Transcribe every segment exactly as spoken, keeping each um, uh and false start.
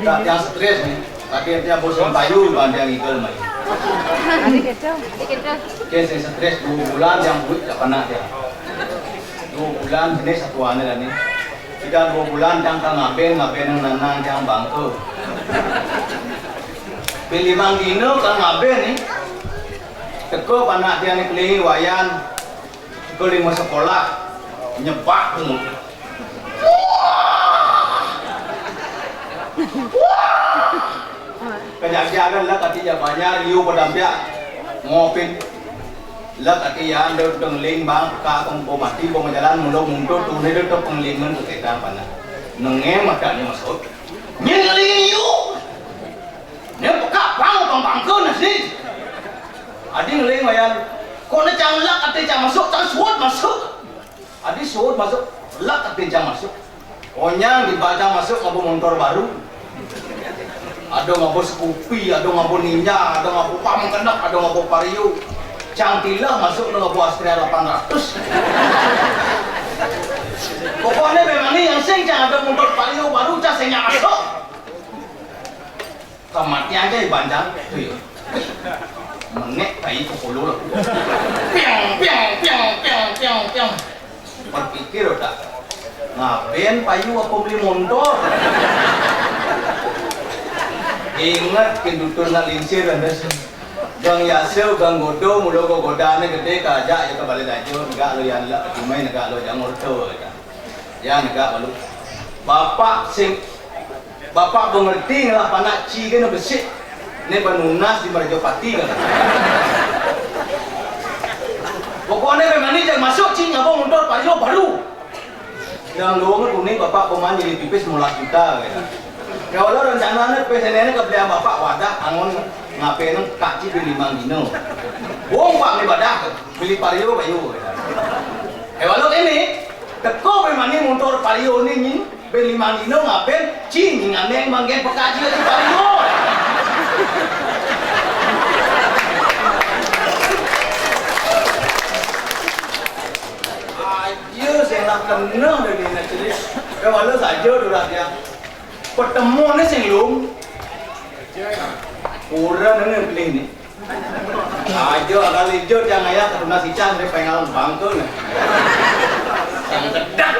Tiang stres nih. Tapi tiang bosan payu, bang, tiang ngigel mai. Oke, sing stres dua bulan tiang buik jak panak tiang. Dua bulan sini satuannya dah nih. Sudah dua bulan tiang ka ngaben, ngaben nang nanang tiang bangka. Beli mang dina ka ngaben nih. Teka panak tiang nih kelingi wayan. Teka lima sekolah. Nyebak pun. Wah! Kajajaran lah kati ja banjar, liu padampiak. Ngopin. Lah kati ya, anda dengeling bang, ka kong bo mati, bo majalan, mulo mundur, tuh, nih, tuh, pengelingan ke kita, apa, nah. Nengem ada nih masuk. Nyeling liu. Nih peka bang, bang, bangka nasi. Adi ngeling wayan. Kok nih cang lah kati cang masuk, cang suat masuk. Adi suud masuk, lak kati cang masuk. Onyang di bajang masuk ngaba montor baru. Ada ngaba Scoopy, ada ngaba Ninja, ada ngaba Pam Kenek, ada ngaba Vario. Cang tilah masuk ngaba Astrea lapan ratus. Pokoknya memang ni yang sing cang ada montor Vario baru cang sing masuk. Kamatian aja iban cang, tu ya. Menek tai kepala lah. Piang, piang, piang, piang, piang, piang. Berpikir otak. Ngaben payu apa beli montor? Ingat ke dutur nak linsir anda sih. Gang Yasir, Gang Godo, mula gogodane gede kajak ya ke balai dajun, enggak lo yang lak cuma enggak lo jangan orto ya. Ya negak balu. Bapak sing Bapak mengerti ngelah panak ci kena besik. Ni benunas di Merajapati kan. Pokoknya memang ni jangan masuk ci ngabang motor Vario baru. Yang luang kuning bapak pemain jadi pipis mulas juta kan. Ya Allah rencananya pesen ini kebelian bapak wadah angon ngapain kaci di limang dino. Wong pak ni badah beli Vario bayu. Eh walau ini teko memang ni motor Vario ni ni. Ben limang dino ngaben, ci, nganeng manggen pekaji lagi paringo. Aja sing lah kena dari nak cerit. Kewala saja dulu dia. Pertemuan ni sing lum. Kurang ni pilih ni. Aja kali jo tiang ayah teruna sicah dari pengalam bangkul. Yang kedak.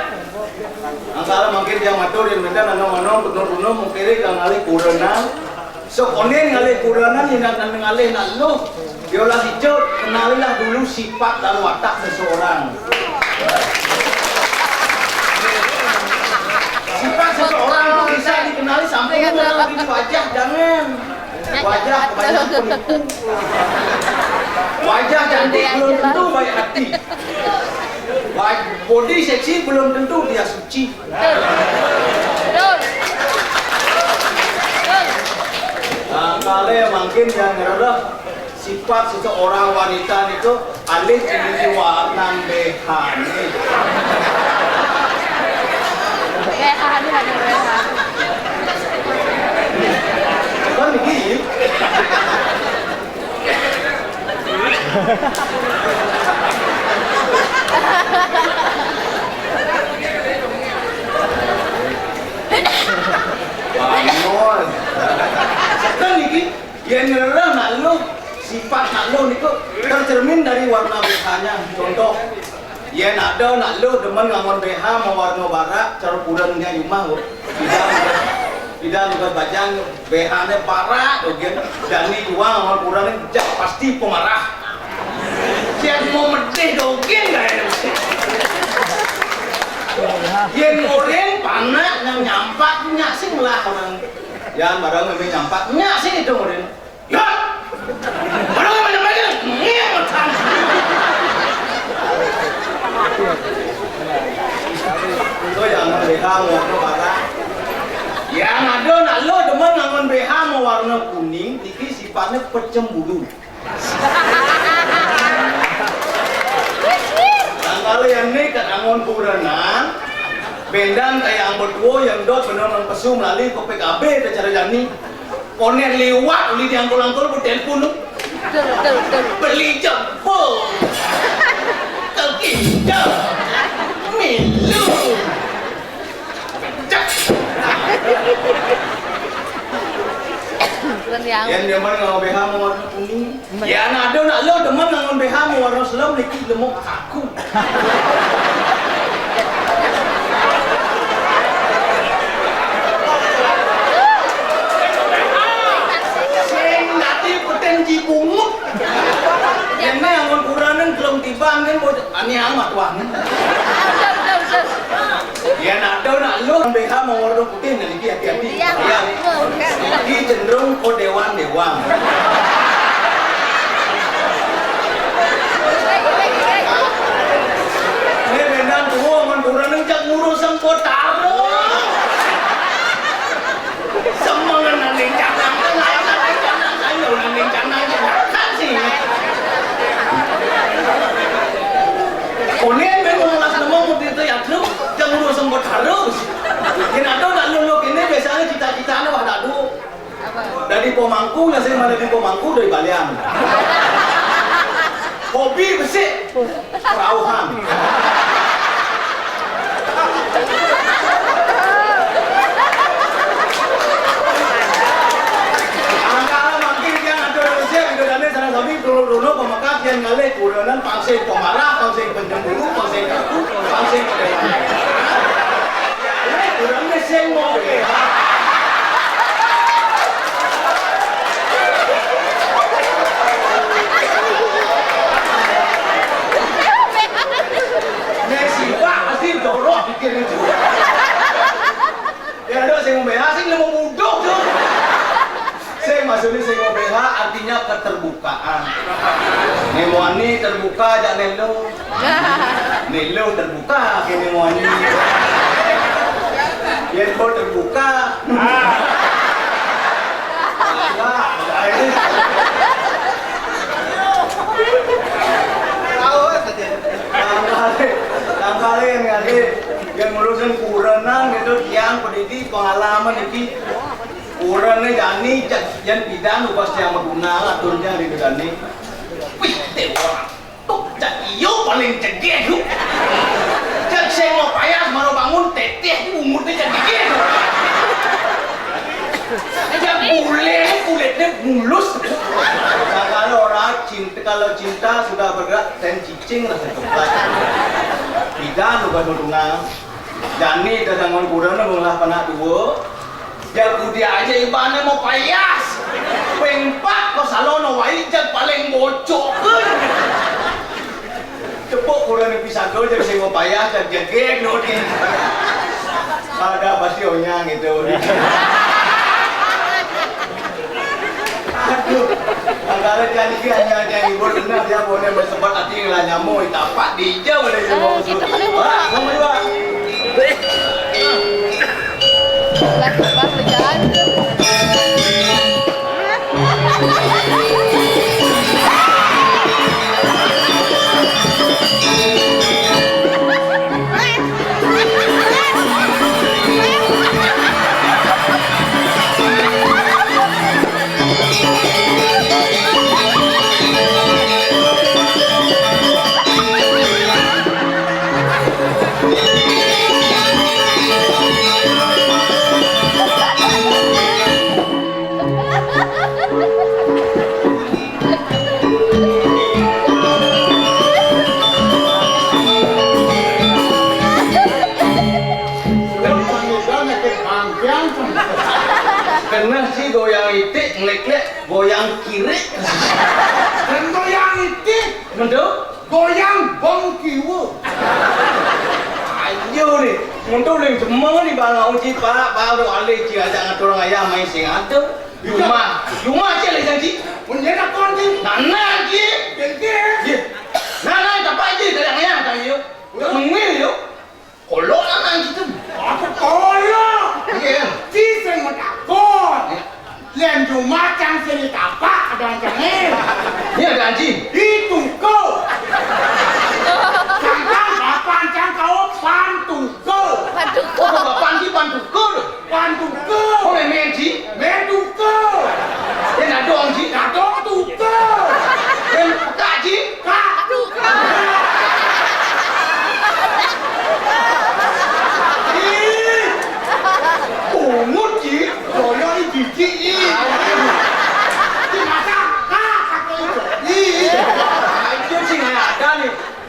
Angkala mungkin tiang matur yang benda nano mano penuh penuh mungkiri kang ngalih kurana. Sekonen ngalih kurana ni nak nang ngalih nak lu. Yolah hijau kenalilah dulu sifat dan watak seseorang. Sifat seseorang itu bisa dikenali sampai melalui wajah, jangan. Wajah kebanyakan penipu. Wajah cantik belum tentu baik hati. Waj- Body seksi belum tentu dia suci. Nah, kalau makin yang ngerereh sifat seseorang wanita itu alih ciri warna B H ni. B H ni ada B H. Kan ini. Bangor. Kan iki, yen ngerereh nak lu, sifat nak lu niku tercermin dari warna B H-nya. Contoh, yen ada nak lu demen ngangon B H mawarna barak, cara purengnya jumah, Bu. Tidak, tidak lugas bajang, B H-ne barak dogen, jani juang ngangon purengnya, jak pasti pemarah. Siap mau medih dogen, gak ya? Yen orang panak yang nyampak, nyak sing lah orang. Yang barang ngambil nyampak, nyak sing itu orang. Ya. Orang mana mana? Ngemetan. Itu yang mereka mau ke barat. Yang ada nak lo demen ngangon B H mau warna kuning, iki sifatnya pecemburu. Nang kali yang ni kat angon kurenan, bendang kayak ang betuo yang dot benar nang pesu melalui ke P K B ke cara jani. Konek liwat uli diangkul-angkul bertelpon tu. Beli jempol. Kekijau. Milu. Cek. Yén demen nganggo B H mawarna kuning. Yén ada nak lo demen nganggo B H mawarna selem, niki lemuk kaku. Sing dadi peten Cibungut. Yén mah anggon kurenan gelem tiban kan, bocah ane amat wah. Yén ada nak lo B H mawarna putih, nah, niki hati-hati. Iya. Iya. Niki cenderung ke dewan-dewan. Ini bendan tua, anggon kurenan, cak ngurus sengko taro. Semengan nang ning canang, ayo nang ning canang, ayo nang ning canang, ayo nang sini. Konen ben wong las nemu mesti itu ya truk, jangan lu sempat harus. Yen ada nak lulu kene biasanya cita-citanya wah dadu. Dari pemangku, nasi mana di pemangku dari Balian. Hobi besik. Perauhan. Angkara mangkin tiang atur resik, ida dane sareng sami, dulur-dulur, pemekat, tiang ngalih kurenan, pangsing pemarah, pangsing pencemburu, pangsing kaku, pangsing pedewan. Ngalih kurenan sing mau. Nek siwak mesti jorok pikirnya juga. Ya, ada sing mau B H, sing mau budok tuh. Sing maksudnya sing mau B H artinya keterbukaan. Nek mau ani terbuka, jak nelo. Nelo terbuka, kene mau ani. Yen pol terbuka. Enggak, enggak, ini. Tangkale, tangkale yang ngali, yang ngurusin kurenan gitu, tiang pendidik pengalaman iki. Kurene jani, cek yen pidan upas tiang maguna, aturnya di dane. Wih, dewa. Tuk, cek iyo paling cegeh lu. Cek sing mau payah, maro bangun, teteh, umurnya cek dikit. Yang bule, kulitnya mulus. Nah, kalau orang cinta, kalau cinta sudah bergerak, ten cicing rasa coklat. Pidan upas maguna. Jani dadangan kurene ngolah panak dua. Jak budi aja ibane mau payas. Ping empat kok salono wai jak paling bocok. Tepuk kurene pisaga jak sing mau payas jak jegeg no di. Ada pasti onyang itu. Aduh, angkara jani ki hanya ada yang hibur benar dia boleh bersempat hati ngelah nyamuk, tapak di hijau ada yang mau usul. Wah, kamu juga. Lah, Bang, berjalan. Kena si goyang itik, ngelik-ngelik, goyang kirik. Dan goyang itik. Mendo? Goyang bong kiwa. Ayo nih, mendo ling semua nih bang uji pak, baru alih ci ajak ngatur ayam main sing ada. Yuma, Yuma aja lagi janji. Punya nak konti. Nana lagi. Jadi. Iya. Nana tak apa aja dari ayam tadi yuk. Mengil yuk. Kolok nang nang situ. Apa kolok? Iya. Ci sing mau takut. Iya. Yen cuma cang sini tapak ada cangé. Iya, ada anjing. Itu ko. Cangkang papan cangkau pantuko. Pantuko. Oh, papan di pantuko. Pantuko. Oh, main, main, Ji. Main tuko. Yen nadong, Ji. Nadong tuko. Yen pekak, Ji. Kak tuko. Ih, pungut, Ji. Loyo iki, Ji.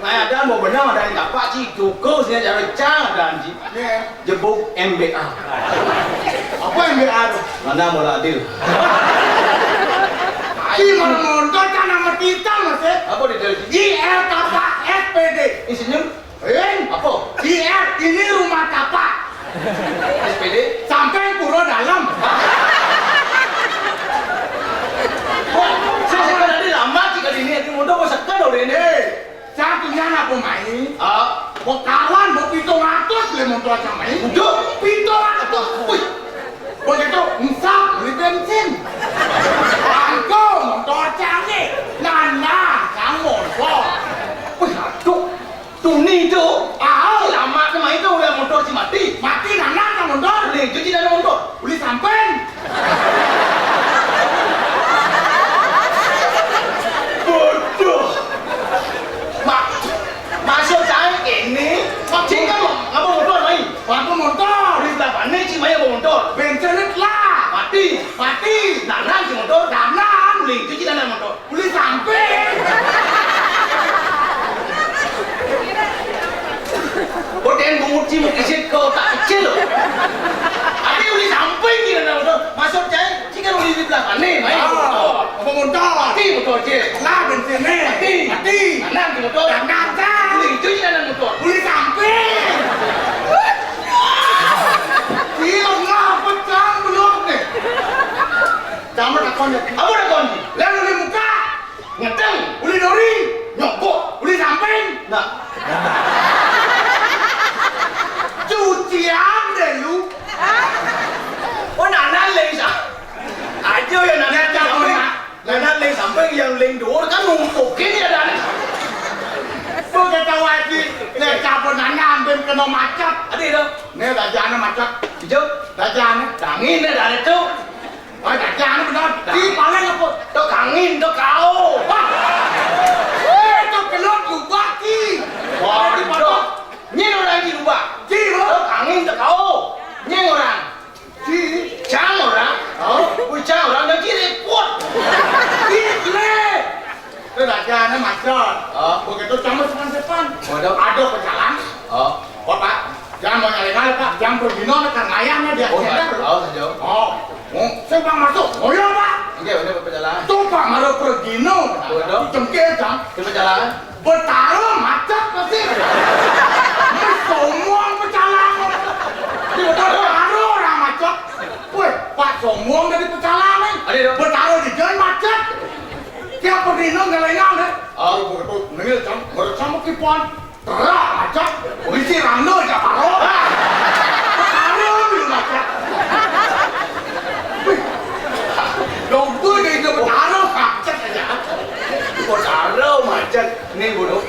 Nah, ada mau benar, ada yang kapak, Ci. Cukup sini cara cang, ada, Ci. Iya. Jebuk M B A. Apa M B A tu? Mana mula adil? Ci, mana montor kan nama kita, Mas, eh? Apa dia dari I R kapak S P D. Insinyur? Eh? Apa? I R, ini rumah kapak. S P D? Sampai pura dalam. Wah, saya sekarang ini lama, Ci, kali ini. Ini montor mau sekarang udah ini. Eh, Satunya anak pemain. Ah. Bekawan, mau pitung ratus beli montor sama ini. Udah. Pitung ratus. Wih. Begitu, ensap beli bensin. Bangko, montor canggih. Nana, sang montor. Wih, aduh. Tuni tu. Ah. Lama kemarin tu udah montor si mati. Mati, nana, sang montor. Boleh cuci nana montor. Uli samping. Bodoh. Mak, maksud saya ini, Ci kan ngapa montor main? Ngapa montor? Di belakang ni Ci main apa montor? Bensin lah. Mati. Mati. Dalam si montor? Dalam. Uli cuci dalam montor. Uli samping. Boten bungut Ci mau kisit ke otak kecil loh. Tapi uli samping gila dah udah. Maksud saya, Ci kan uli di belakang ni, main. Ah, apa montor? Mati motor Ci. Lah bensin ni. Mati. Mati. Tanam di motor. Tanam, tanam. Uli itu Ci tanam motor. Uli samping. Iya, ngapa cang belum ni? Kamu takon ya? Apa takon? Lalu di muka. Ngedeng. Uli dori. Nyogok. Uli samping. Nah. Cucian deh lu. Oh, nanan lagi sah. Aja ya nanan. Nanan lagi samping yang ling dur kan numpukin ya dan. Lu kata wajib. Nih cabut nanan ambil kena macet. Ada dah. Nih rajanya macet. Hijau. Rajanya. Tangin dah ada tu. Wah, dagang ni benar. Di paling apa? Tok angin, tok kau. Wah. Eh, tok kelut lubak ki. Waduh. Nyen orang di lubak. Ci, lo. Tok angin, tok kau. Nyen orang. Ci. Cang orang. Oh, ku cang orang dah kiri kuat. Ci, le. Itu dagang ni macet. Oh. Begitu sama sepan-sepan. Waduh. Ada pecalang. Oh. Oh, Pak, jangan mau nyari kali, Pak. Jangan pergi nol kan ayahnya dia. Oh, Pak. Oh, saja. Oh. Oh, saya bang masuk. Oh, iya, Pak. Enggak, udah berjalan. Tuh, Pak, malah pergi nol. Waduh. Cengkeh, Cang. Dia berjalan. Betara macet pasti. Ini sombong pecalang. Dia betara. Betara orang macet. Weh, Pak, sombong dari pecalang, eh. Ada, ada. Betara di jalan macet. Tiap pergi nol ngelengang, eh. Oh. Betul, betul. Nengil, Cang. Menurut sama Kipon. Terak macet, polisi randa jak paro. Paro dulu macet. Wih. Dong tu dia itu paro macet aja. Paro macet. Ni bodoh.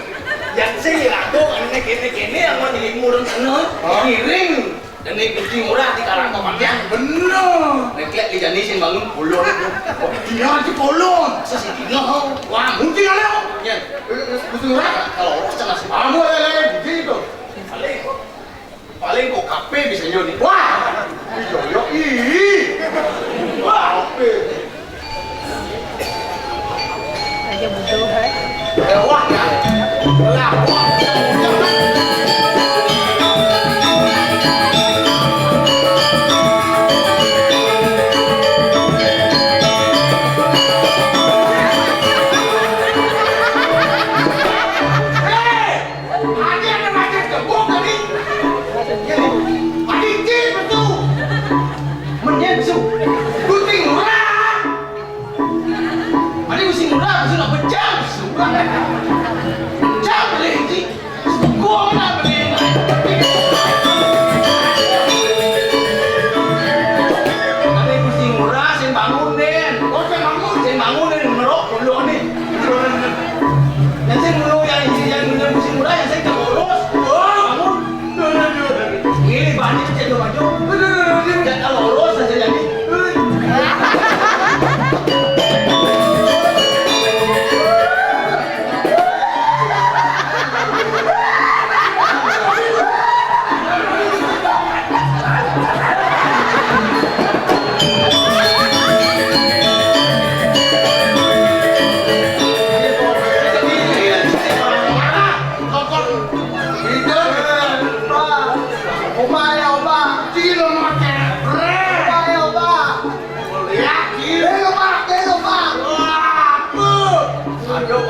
Yang sing lagu ini, ini, ini yang mau jadi murung sana. Hah? Kiring. Dan ini kucing murah di kalangan pamannya. Bener. Neklek di jani sing bangun pulon. Oh, dia aja pulon. Sesi dino. Wah, mungkin ada. Ya. Eh, eh, kucing murah. Kalau orang sana sih. Kamu ada lagi di situ. Paling, paling kok kafe bisa nyoni. Wah. Iya, iya, ih. Wah, kafe. Aja bodoh, hai. Hei! Ada yang macam kebun tadi. Ada izin betul. Menyen su. Kucing murah. Ada kucing murah, kucing nak pecah su. Pecah boleh izin. Gua nak beli. Ada kucing murah, sing bangun, Den. Oh, sing bangun. Sing bangun, Den. Ngerok, dulu ni. Yang saya dulu yang isi, yang dulu musim murah, yang saya tak lulus. Bangun. Ini banyak cek tu baju. Dan kalau lulus saya jadi.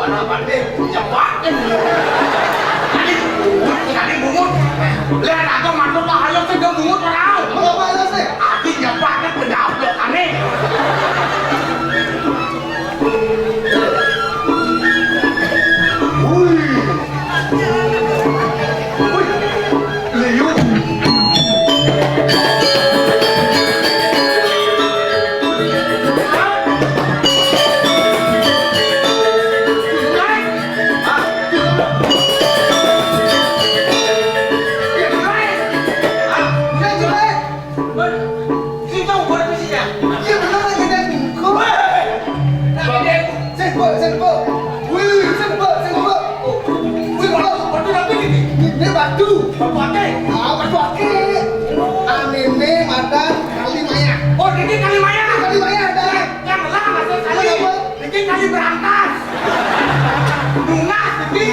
Alah, Pak Dé, nyebakin. Tadi bungut, tadi bungut. Lihat aku mantu Pak Hayo sing bungut ora. Apa alasé? Adi nyebakin pendablokane. Wih. Wih. Liu. Iya bener lagi, Dek. Kok? Sing, Mbok, sing, Mbok. Wih, sing, Mbok, sing, Mbok. Wih, batu, batu apa ini? Ini batu. Batu akeh. Ah, batu akeh. Anene madan Kali Maya. Oh, ini Kali Maya. Kali Maya, Dek. Yang lah, maksud kali. Kenapa? Ini kali berantas. Nungas, ini.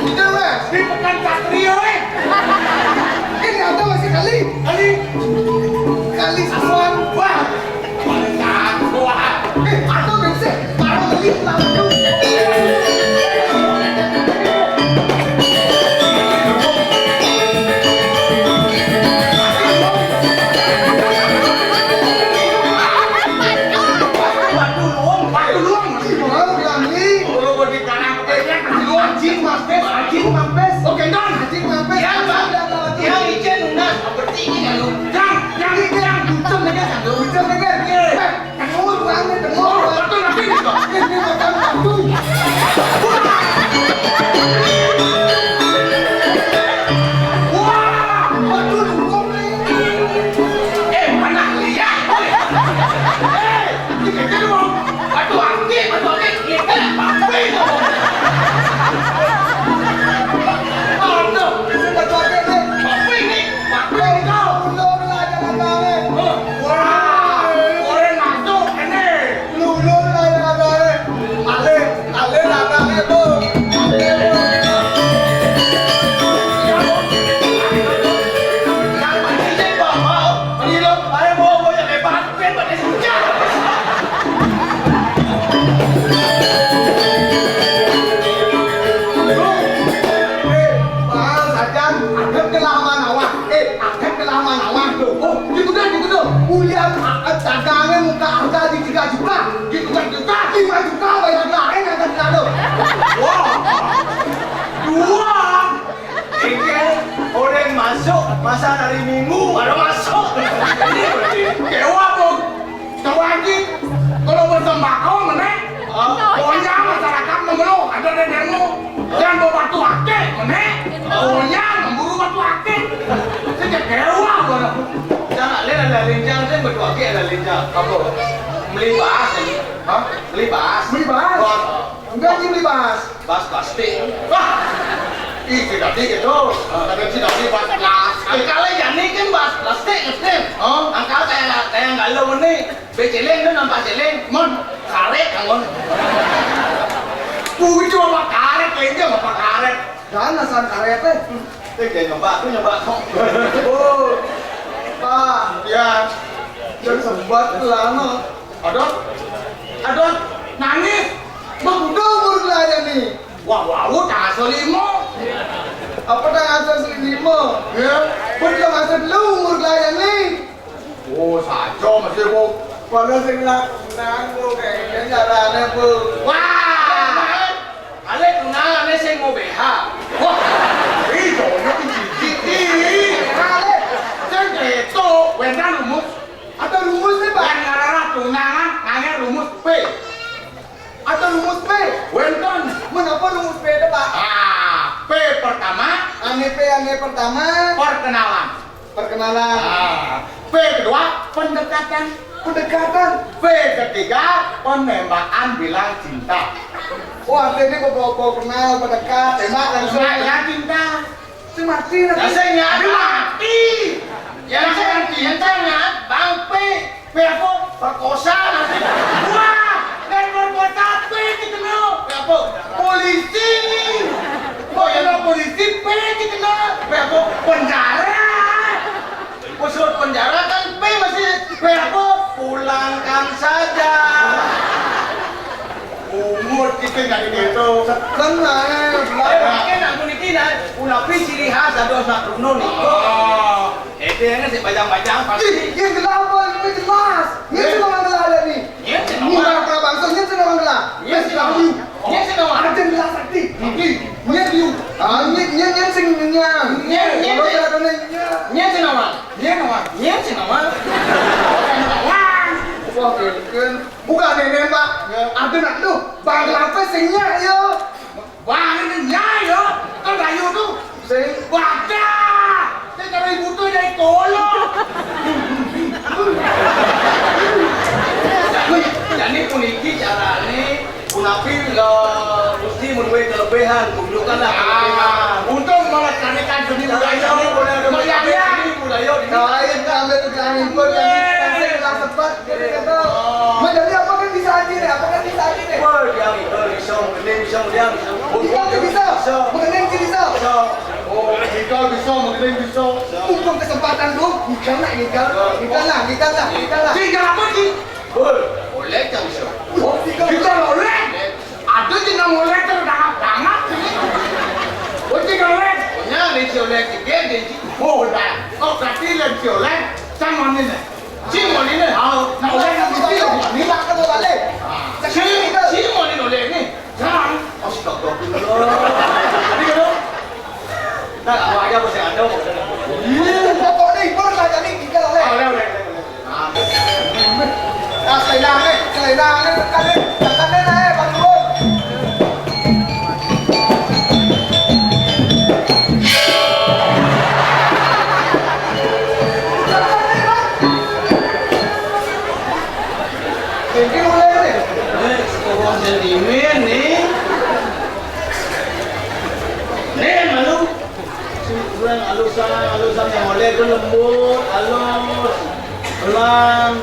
Udah, Mas. Di Pekan Satrio, eh. Ini ada masih kali. Kali. Kali Sasuan. Wah. Kali Sasuan. Eh, atau bisa. Baru beli langsung. Waduh, luang, waduh, luang. Ih, mau bilang nih. Kalau gua di karang, kayaknya lu anjing, Mas Pes, anjing, Mas Pes. Oke, Don. Anjing, Mas Pes. Ya, Bang. Udah, udah, udah. Yang ijen lunas, seperti ini kan lu. Yang, yang, yang, bucin aja kan lu. Bucin aja. Iya. Eh, tengok, Bang, tengok, Bang. Betul, nanti gitu. Ini makan batu. Wah. Wah, batu dulu, nih. Eh, mana lihat? Eh. Batu akik, batu akik, kita pakai ngomong. Aduh, batu akik nih. Pakai nih, pakai kau. Ulun lah jangan aneh. Wah, orang masuk ini. Ulun lah jangan aneh. Alih, alih lah aneh, Bu. Alih, Bu. Yang penting sih, Bapak. Pergi, dong. Ayo, Bu, Bu, yang hebat. Adat kelah manawah, eh, adat kelah manawah tuh. Oh, gitu dah, gitu dah. Ulian adat dagangan muka harga di tiga juta. Gitu kan, juta. Lima juta bayar lain adat kelah tuh. Wah, dua. Iki orang masuk masa hari Minggu, ada masuk. Ini berarti. Dewa, Bu. Coba lagi, kalau bersembako, menek. Oh. Pokoknya masyarakat mengeluh, ada demo. Dan bawa batu akik, menek. Pokoknya memburu batu akik. Sejak dewa, Bu. Jangan, lain ada lincang, saya batu akik ada lincang. Apa? Beli bas, ini. Hah? Beli bas. Beli bas? Bas. Enggak, ini beli bas. Bas plastik. Wah. Ih, tidak dikit tuh. Tapi tidak di bas plastik. Angkal aja nih kan bas plastik, plastik. Oh. Angkal kayak, kayak galau nih. Beceling tuh nampak celing. Mon, karet, Mon. Bukan cuma apa karet, kayaknya apa karet. Dan nasan karet, eh. Eh, kayak nyoba, aku nyoba kok. Oh. Pak. Ya. Jangan sempat lama. Aduh, aduh, nangis. Bang, udah umur belajar nih. Wah, wah, wah, tanggal lima. Apa tanggal lima? Ya. Bener tanggal dulu umur belajar nih. Oh, saja masih, Bu. Padahal sing nak nang, Bu, kayaknya caranya, Bu. Wah, alek tunangannya sing mau B H. Wah, ih, jauhnya di cici. Ih, alek, sing itu, wendan rumus. Ada rumus nih, Pak. Yang ngarah tunangan ngangge rumus P. Ada rumus P. Wenten. Menapa rumus P itu, Pak? Ah, P pertama. Ane P, ane pertama. Perkenalan. Perkenalan. Ah, P kedua, pendekatan. Pendekatan. P ketiga, penembakan bilang cinta. Wah, ini bawa-bawa kenal, pendekat, tembak langsung. Nah, ya cinta. Sing mati nanti. Lah, sing nyat mati. Ya, sing cinta nyat, Bang P. P apa? Perkosa nanti. Wah, dan perkosa P dikena. P apa? Polisi. Oh, ya, polisi P dikena. P apa? Penjara. Masuk penjara kan P masih. P apa? Pulangkan saja. Umur Kita jadi gitu. Tenang, eh, Eh, mungkin aku niki nah, punapi ciri khas dados nak Bruno nih. Oh. Ente kan sik bajang-bajang pasti. Ih, yang gelap, apa? Ini jelas. Ini Eh. Cuma orang gelap ada nih. Iya, sih, Ini Mama. Orang gelap bangsa, ini cuma orang gelap. Iya, sih, Mama. Ini sih, Mama. Ada jelas sakti. Sakti. Ini view. Ah, ini, ini, ini sing nyang. Iya, iya, Kalau iya. Kelihatannya nyang. Iya, sih, Mama. Iya, Mama. Iya, sih, Mama. Wah, kan. Bukan nenek, Pak. Ya. Ada nak tuh. Bang, kenapa sih nyak, yo? Wah, ini nyai yo. Kan kayu tu. Sing. Wadah. Saya cari butuh dari kolong. Jadi, jadi puniki carane punapi, eh, mesti menuai kelebihan, tunjukkanlah kelebihan. Ah, untung malah carikan seni budaya. Seni budaya. Meriah, ya. Seni budaya. Kain, ambil tujuan impor, kami kasih kelas empat. Jadi, kata, Mas, jadi apa kan bisa aja nih? Apa kan bisa aja nih? Wah, dia itu bisa, mungkin bisa, dia bisa. Kita tuh bisa. Bisa. Mengenai sih bisa. Bisa. Oh, kita bisa, mungkin bisa. Mumpung kesempatan, Bro. Kita lah, kita lah, kita lah, kita lah, kita lah. Sehingga apa sih? Woi, oleh kan bisa. Oh, kita Kita oleh. Ada je nang oleh tu dah banget. Oh, je oleh. Punya ni si oleh tiga dia. Oh, dah. Oh, berarti lah si oleh. Sama ni ni. Cing moni ni. Ah, nak oleh nak mesti lah. Ni lah kalau balik. Cing, cing moni oleh ni. Jangan. Astagfirullah. Ni kalau. Nak awak aja mesti ada. Ih, pokok ni, baru lah jadi tiga oleh. Ah, oleh, oleh, oleh, oleh. Ah. Ah, selai dah, eh. Selai dah, eh. Tekan, eh. Tekan, eh, dah, eh, Bang Turun. Ini mulai ni. Eh, sekolah sentimen ni. Ni malu. Kurang alusan, alusan yang oleh tu lembut, alus, pelan.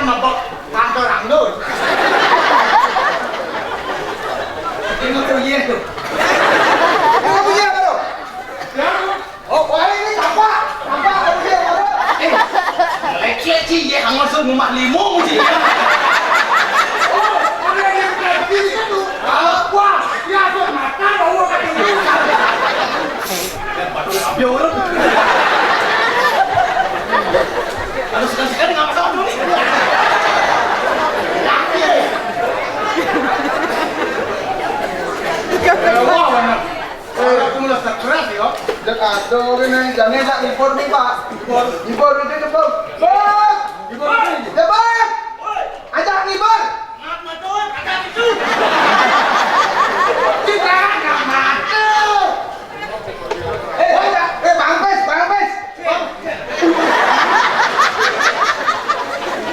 Ngebok kantor anggun. Ini tuh iya tuh. Ini tuh iya tuh. Ya. Oh, wah, ini sampah. Sampah, kalau dia orang. Eh, lecet sih, ya, kamu langsung rumah limo, sih, ya. Oh, orang yang kayak gini tuh. Ah, wah, dia ada mata, bawa kaki. Ya, orang. Kalau sekali-sekali nggak masalah dulu nih. Wah, banget. Eh, aku mulai stres ya. Cek aduh ini, jangan tak impor nih, Pak. Impor. Impor itu, impor. Bos! Impor ini. Ya, Bos! Ajak impor. Maaf, Mas Dur, kagak gitu. Kita nggak mati. Eh, eh, Bang Pes, Bang Pes.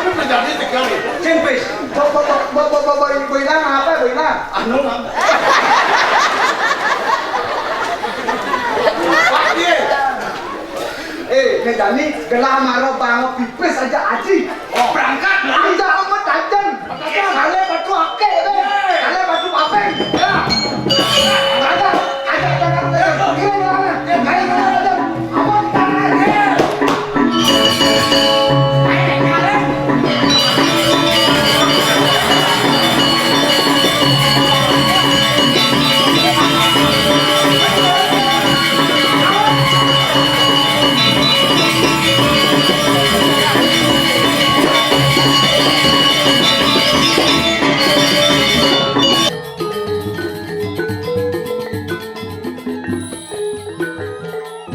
Ini terjadi tiga nih. Sing Pes. Bo, bo, bo, bo, bo, bo, bo, bo, hilang apa, bo, hilang? Anu, Bang. Pak, iya. Eh, ini Dani, gelah maro bango pipis aja aji. Oh, berangkat, berangkat. Aja,